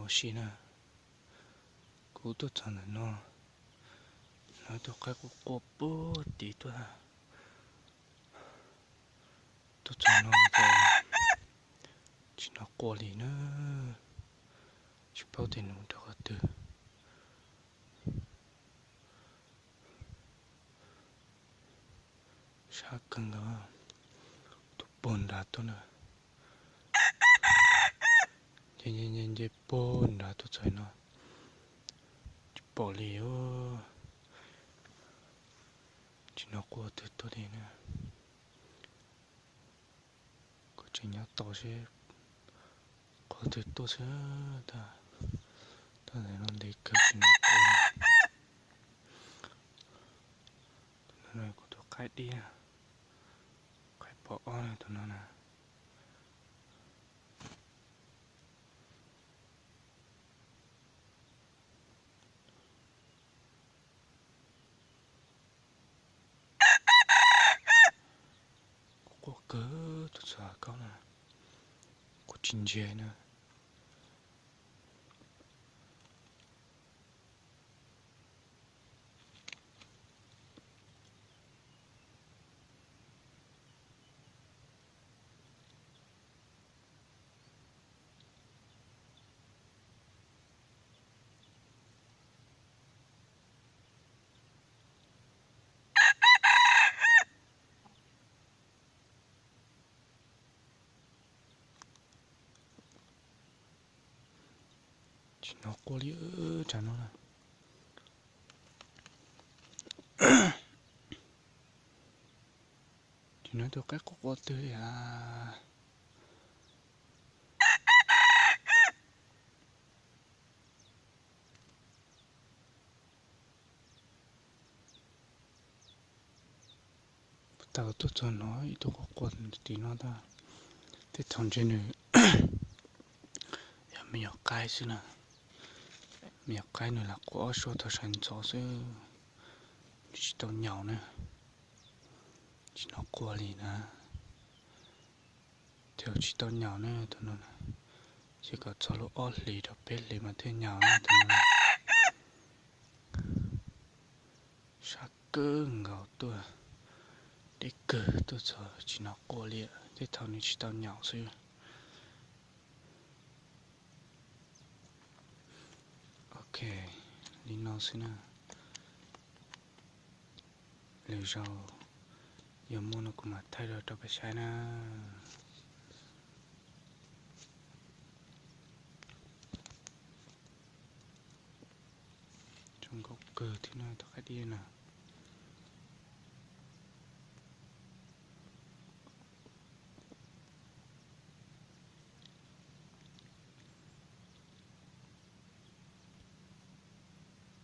Ua si na, kuv tuaj txog ntawm no, hnov tus qaib quaj quaj puag tid tuaj, tuaj txog no ces tsis hnov quaj li na, tsis paub tias nws mus rau qhov twg. Sab kawg nkaus, tus puag nrad tuaj na, nce nce nce puag nrad tuaj txog no, tsis pom li, tsis hnov quaj twg tuaj li na. Kuv tseem nyob tos seb qhov twg tuaj xwb, tau ntawm no ntev kawg tsis hnov quaj. Tus no kuv tus qaib dib, qaib pom ob na tus no na. Quaj kawg tuaj txog koj na, kuv tsis ntsia na. Tsis hnov quaj li tsam no na. Tsis hnov tus qaib quaj quaj twg li a. Tau tuaj txog no ib tug quaj quaj tim no tag. Tej thaum ntshe nws yog me nyuam qaib xwb na. Me nyuam qaib nws lam quaj ob suab thaum sawv ntxov xwb, nws tsis tau nyaum na. Tsis hnov quaj li na. Thiab tsis tau nyaum na tus no, ces kom txog lub ob hlis rau peb hlis mas thiaj nyaum na tus no. Sab kawg nkaus tuaj, deb kawg tuaj txog tsis hnov quaj li, tej thaum nws tsis tau nyaum xwb. Ok, li no xwb na. Lwm zaus yog muaj no kuv mam thaij rau peb saib na. Zoo nkauj kawg thiab na tus qaib dib na.